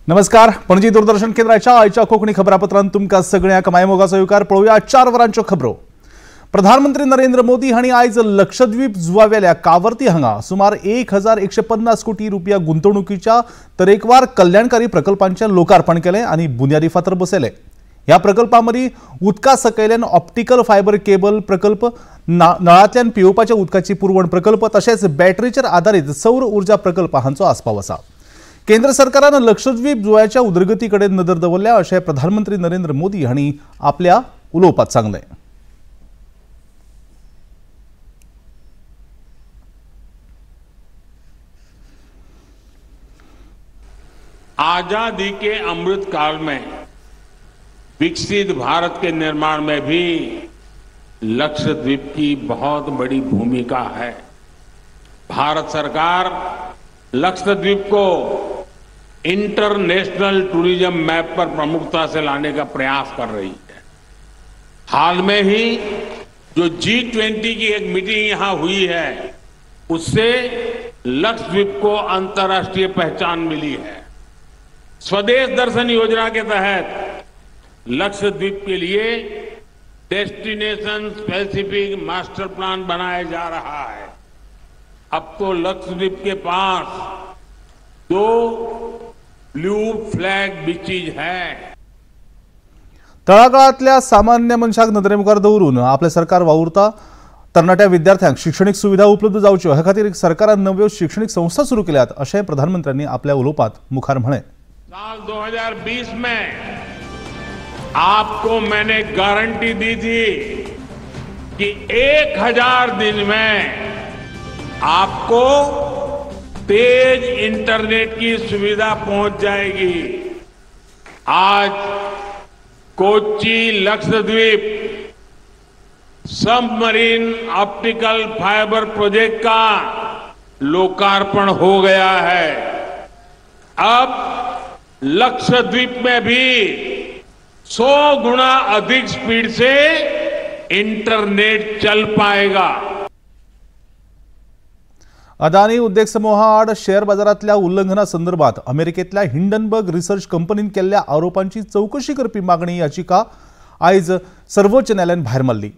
नमस्कार, पणजी दूरदर्शन केंद्राच्या आयच्या कोंकणी खबरापत्रांत तुमकां सगळ्यांक मायमोगाचो येवकार. पळोवया 4 वरांच्यो खबरो. प्रधानमंत्री नरेंद्र मोदी हांणी आयज लक्षद्वीप जुवावेल्या कावरती हांगा सुमार 1150 कोटी रुपया गुंतवणुकीच्या तरेकवार कल्याणकारी प्रकल्पांचें लोकार्पण केलें आनी बुन्यादी फातर बसयले. ह्या प्रकल्पां मदीं उदका सकयल्यान ऑप्टिकल फायबर केबल प्रकल्प, नळांतल्यान पिवपाच्या उदकाची पुरवण प्रकल्प तशेंच बॅटरीचेर आदारीत सौर ऊर्जा प्रकल्प हांचो आस्पाव आसा. केंद्र सरकारान लक्षद्वीप जुंव्याच्या उदरगती कडेन नदर दवरल्या अशें प्रधानमंत्री नरेंद्र मोदी हांणी आपल्या उलोवपांत सांगलें. आजादी के अमृत काल में विकसित भारत के निर्माण में भी लक्षद्वीप की बहुत बड़ी भूमिका है. भारत सरकार लक्षद्वीप को इंटरनेशनल टूरिज्म मैप पर प्रमुखता से लाने का प्रयास कर रही है. हाल में ही जो G20 की एक मीटिंग यहां हुई है, उससे लक्षद्वीप को अंतर्राष्ट्रीय पहचान मिली है. स्वदेश दर्शन योजना के तहत लक्षद्वीप के लिए डेस्टिनेशन स्पेसिफिक मास्टर प्लान बनाया जा रहा है. अब तो लक्षद्वीप के पास 2 ब्लू फ्लैग बीचेज है. तळागाळांतल्या सामान्य मनशाक नदरे मुखार दवरून आपलें सरकार वावुरता. तरणाट्या विद्यार्थ्यांक शिक्षणीक सुविधा उपलब्ध जावच्यो हे खातीर सरकारान नव्यो शिक्षणीक संस्था सुरू केल्यात अशें प्रधानमंत्र्यांनी आपल्या उलोवपांत मुखार म्हळें. साल 2020 में आपको मैंने गारंटी दी थी कि 1000 दिन में आपको तेज इंटरनेट की सुविधा पहुंच जाएगी. आज Kochi Lakshadweep submarine optical fibre project का लोकार्पण हो गया है. अब लक्षद्वीप में भी 100 गुना अधिक स्पीड से इंटरनेट चल पाएगा. अदानी उद्योग समूहाआड शेअर बाजारातल्या उल्लंघना संदर्भात अमेरिकेतल्या हिंडनबर्ग रिसर्च कंपनीन केल्ल्या आरोपांची चौकशी करपी मागणी याचिका आयज सर्वोच्च न्यायालयान भायर मारली.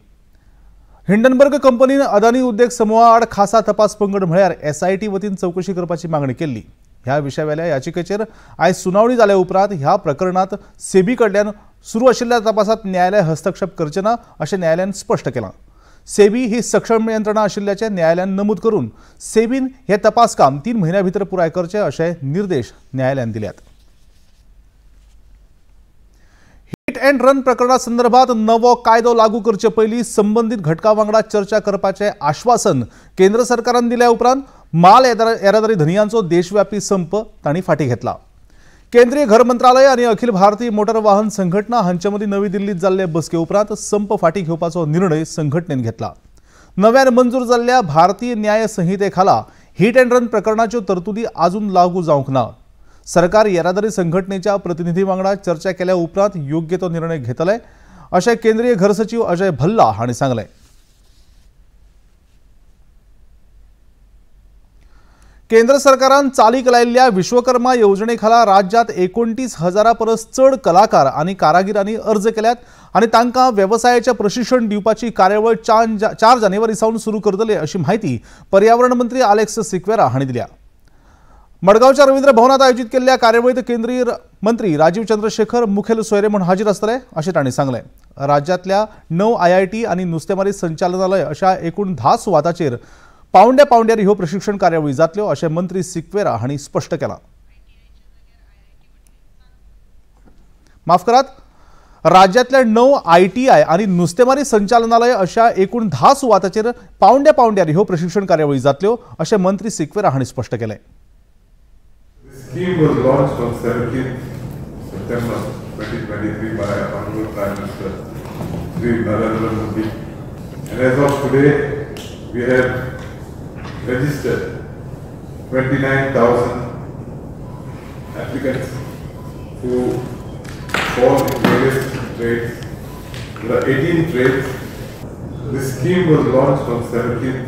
हिंडनबर्ग कंपनीन अदानी उद्योग समूहाआड खासा तपास पंगड म्हळ्यार SIT वतीन चौकशी करपाची मागणी केल्ली. ह्या विशयावेल्या याचिकेचेर आयज सुनावणी जाल्या उपरांत ह्या प्रकरणात सेबी कडल्यान सुरू आशिल्ल्या तपासात न्यायालय हस्तक्षेप करचें ना अशें न्यायालयान स्पश्ट केलां. सेबी ही सक्षम यंत्रणा आशिल्ल्याचें न्यायालयान नमूद करून सेबीन हे तपास काम 3 म्हयन्या भितर पुराय करचें अशे निर्देश न्यायालयान दिल्यात. हिट अँड रन प्रकरणा संदर्भात नवो कायदो लागू करचे पयलीं संबंदीत घटकां वांगडा चर्चा करपाचें आश्वासन केंद्र सरकारान दिल्या उपरांत माल येरादारी धनयांचो देशव्यापी संप तांणी फाटीं घेतला. केंद्रीय घर मंत्रालय आनी अखिल भारतीय मोटर वाहन संघटना हांचे मदीं नवी दिल्लीत जाल्ले बसके उपरांत संप फाटीं घेवपाचो निर्णय संघटनेन घेतला. नव्यान मंजूर जाल्ल्या भारतीय न्याय संहिते खाला हिट अँड रन प्रकरणाच्यो तरतुदी आजून लागू जावंक ना. सरकार येरादारी संघटनेच्या प्रतिनिधी वांगडा चर्चा केल्या उपरांत योग्य तो निर्णय घेतले अशें केंद्रीय घर सचिव अजय भल्ला हांणी सांगलें. केंद्र सरकारान चालीक लायिल्ल्या विश्वकर्मा येवजणे खाला राज्यात 29,000 परस चड कलाकार आनी कारागिरांनी अर्ज केल्यात आनी तांकां वेवसायाचें प्रशिक्षण दिवपाची कार्यावळ 4 जानेवारी सावन सुरू करतले अशी म्हायती पर्यावरण मंत्री आलेक्स सिक्वेरा हांणी दिल्या. मडगांवच्या रवींद्र भवनात आयोजीत केल्ल्या कार्यावळीत केंद्रीय मंत्री राजीव चंद्रशेखर मुखेल सोयरे म्हूण हाजीर आसतले अशें तांणी सांगलें. राज्यांतल्या 9 IIT आनी नुस्तेमारी संचालनालय अशा एकूण 10 सुवातांचेर पावंड्या पावंड्यार ह्यो प्रशिक्षण कार्यावळी जातल्यो अशें मंत्री सिक्वेरा हांणी स्पश्ट केलां. माफ करात, राज्यांतल्या 9 ITI आनी नुस्तेमारी संचालनालय अशा एकूण 10 सुवातांचेर पावंड्या पावंड्यार ह्यो प्रशिक्षण कार्यावळी जातल्यो अशें मंत्री सिक्वेरा हांणी स्पश्ट केलें. Scheme was launched on 17th September 2023 by Honorable Prime Minister Shri Narendra Modi, and as of today we have registered 29,000 applicants who fall in various trades. There are 18 trades. This scheme was launched on 17th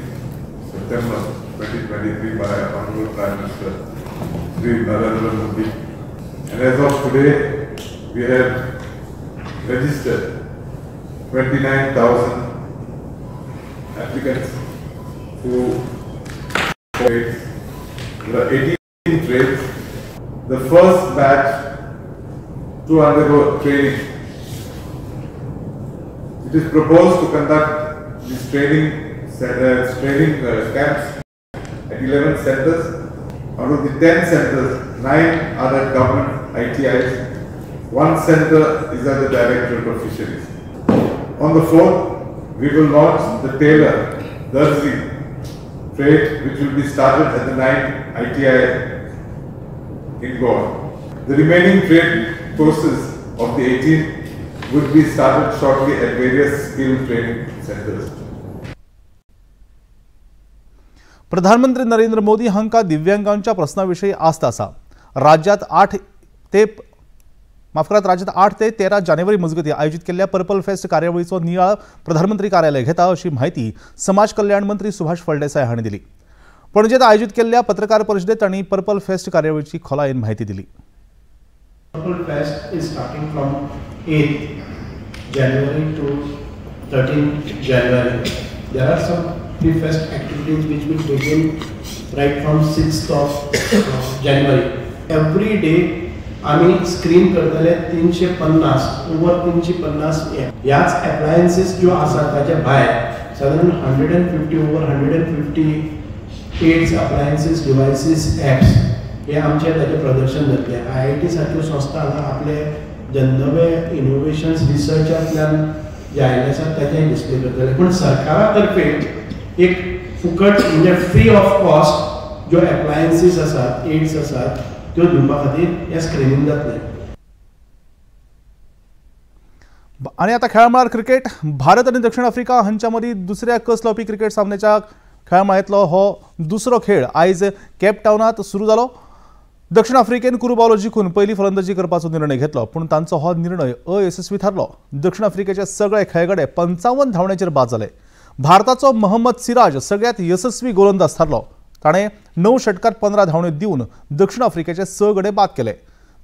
September 2023 by Honorable Prime Minister Shri Narendra Modi, And as of today, we have registered 29,000 applicants who trades. There are 18 trades. The first batch to undergo training. It is proposed to conduct these training camps at 11 centers. Out of the 10 centers, 9 are at government ITIs, 1 center is at the Directorate of Fisheries. On the 4th, we will launch the Tailor Darzi trade, which will be started at the 9 ITI in Goa. The remaining trade courses of the 18 would be started shortly at various skill training centers. प्रधानमंत्री नरेंद्र मोदी हांकां दिव्यांगांच्या प्रस्नाविशीं आस्त आसा. राज्यात 8 ते 13 जानेवारी मजगतीं आयोजीत केल्ल्या पर्पल फेस्ट कार्यावळीचो नियाळ प्रधानमंत्री कार्यालय घेता अशी म्हायती समाज कल्याण मंत्री सुभाष फळदेसाय हांणी दिली. पणजेत आयोजीत केल्ल्या पत्रकार परिशदेत तांणी पर्पल फेस्ट कार्यावळीची खोलायेन म्हायती दिली. Purple Fest is starting from 8 January to 13 January. There are some pre-fest activities which will begin right from 6th of January. Every day आम्ही स्क्रीन करतले 350 ओवर 350 ह्याच एप्लायन्सीस ज्यो आसात ताच्या भायर सादारण 150 over 150 aids appliances devices apps हे आमचे ताचें प्रदर्शन जातलें. IIT सारक्यो संस्था हांगा आपले जे नवे इनोवेशन्स रिसर्चांतल्यान जे आयिल्ले आसात ताचें डिस्प्ले करतले. पूण सरकारा तर्फे एक फुकट म्हणजे फ्री ऑफ कॉस्ट ज्यो एप्लायन्सीस आसात एड्स आसात त्यो दिवपा खातीर हें स्क्रिनींग जातलें. आनी आतां खेळामळार क्रिकेट. भारत आनी दक्षिण आफ्रिका हांच्या मदीं दुसऱ्या कस लावपी क्रिकेट सामन्याच्या खेळामळांतलो हो दुसरो खेळ आयज केप टावनांत सुरू जालो. दक्षिण आफ्रिकेन कुरुबावलो जिखून पयली फलंदाजी करपाचो निर्णय घेतलो, पूण तांचो हो निर्णय अयशस्वी थारलो. दक्षिण आफ्रिकेचे सगळे खेळगडे 55 धांवड्यांचेर बाद जाले. भारताचो मोहम्मद सिराज सगळ्यात यशस्वी गोलंदाज थारलो. ताणें 9 षटकात 15 धांवड्यो दिवन दक्षिण आफ्रिकेचे 6 गडे बाद केले.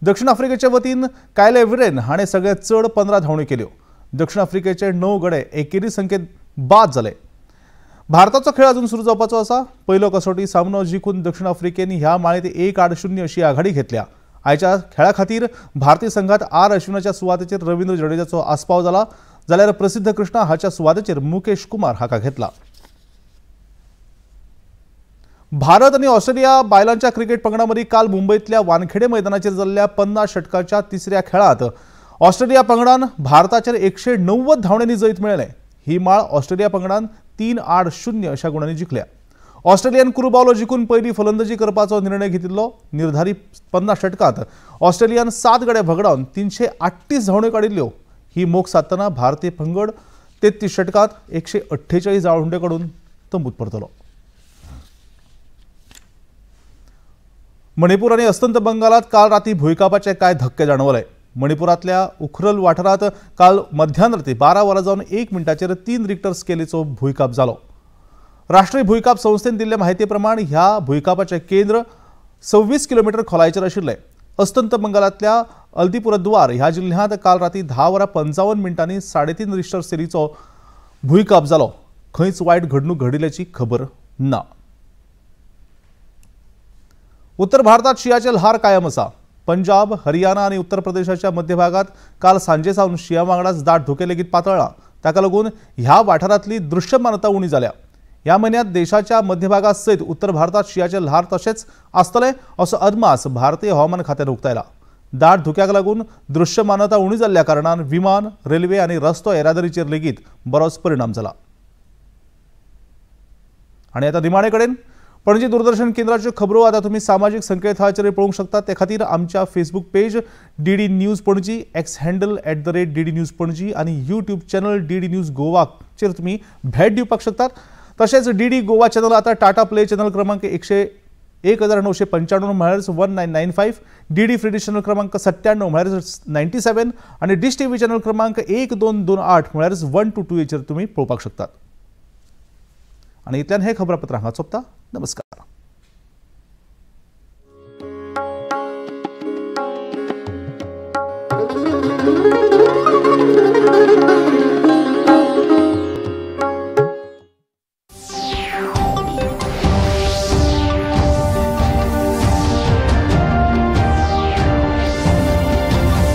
दक्षिण आफ्रिकेचे वतीन कायले विरेन हाणें सगळ्यात चड 15 धांवड्यो केल्यो. दक्षिण आफ्रिकेचे 9 गडे एकेरी संख्येत बाद जाले. भारताचो खेळ अजून सुरू जावपाचो आसा. पयलो कसोटी सामनो जिखून दक्षिण आफ्रिकेन ह्या माळेंत 1-0 अशी आघाडी घेतल्या. आयच्या खेळा खातीर भारतीय संघात आर अश्विनाच्या सुवातेचेर रवींद्र जडेजाचो आस्पाव जाला, जाल्यार प्रसिद्ध कृष्णा हाच्या सुवातेचेर मुकेश कुमार हाका घेतला. भारत आनी ऑस्ट्रेलिया बायलांच्या क्रिकेट पंगडा मदीं काल मुंबयतल्या वानखेडे मैदानाचेर जाल्ल्या 50 षटकाच्या तिसऱ्या खेळांत ऑस्ट्रेलिया पंगडान भारताचेर 190 धांवड्यांनी जैत मेळयलें. ही माळ ऑस्ट्रेलिया पंगडान 3-0 अशा गुणांनी जिखल्या. ऑस्ट्रेलियान कुरुबावलो जिखून पयली फलंदाजी करपाचो निर्णय घेतिल्लो. निर्धारीत 50 षटकांत ऑस्ट्रेलियान 7 गडे भगडावन 338 धांवड्यो काडिल्ल्यो. ही मोख साधतना भारतीय पंगड 33 षटकांत 148 धांवड्यो काडून तंबूत परतलो. मणिपूर आनी अस्तंत बंगालात काल राती भुंयकांपाचे कांय धक्के जाणवले. मणिपुरांतल्या उखरल वाठारांत काल मध्यान राती 12 वरां जावन 1 मिनटाचेर 3 रिक्टर स्केलीचो भुंयकांप जालो. राष्ट्रीय भुंयकांप संस्थेन दिल्ले म्हायती प्रमाण ह्या भुंयकांपाचें केंद्र 26 किलोमिटर खोलायेचेर आशिल्लें. अस्तंत बंगालांतल्या अल्दीपुरद्वार ह्या जिल्ह्यांत काल राती 10 वरां 55 मिनटांनी 3.5 रिक्टर स्केलीचो भुंयकांप जालो. खंयच वायट घडणूक घडिल्ल्याची खबर ना. उत्तर भारतात शियाचे ल्हार कायम आसा. पंजाब, हरियाणा आनी उत्तर प्रदेशाच्या मध्य भागात काल सांजे सावन शिया वांगडाच दाट धुकें लेगीत पातळ्ळां. ताका लागून ह्या वाठारांतली दृश्यमानता उणी जाल्या. ह्या म्हयन्यांत देशाच्या मध्य भागा सयत उत्तर भारतात शियाचे ल्हार तशेंच आसतलें असो अदमास भारतीय हवामान खात्यान उक्तायला. दाट धुक्याक लागून दृश्यमानता उणी जाल्ल्या कारणान विमान, रेल्वे आनी रस्तो येरादारीचेर लेगीत बरोच परिणाम जाला. आनी आतां निमाणे कडेन पणजी दूरदर्शन केंद्राच्यो खबरो आतां तुमी सामाजीक संकेतथळाचेर पळोवंक शकतात. ते खातीर आमच्या Facebook page DD news Panaji, X handle @DD News Panaji आनी यूट्यूब चॅनल DD news गोवाचेर तुमी भेट दिवपाक शकतात. तशेंच DD Goa channel आतां टाटा प्ले चॅनल क्रमांक 1995 म्हळ्यार 1995, DD free dish channel क्रमांक 97 म्हळ्यार 97 आनी डिश टीव्ही चॅनल क्रमांक 1228 म्हळ्यार 122 हेचेर तुमी पळोवपाक शकतात. आनी इतल्यान हें खबरापत्र हांगा सोंपता. नमस्कार.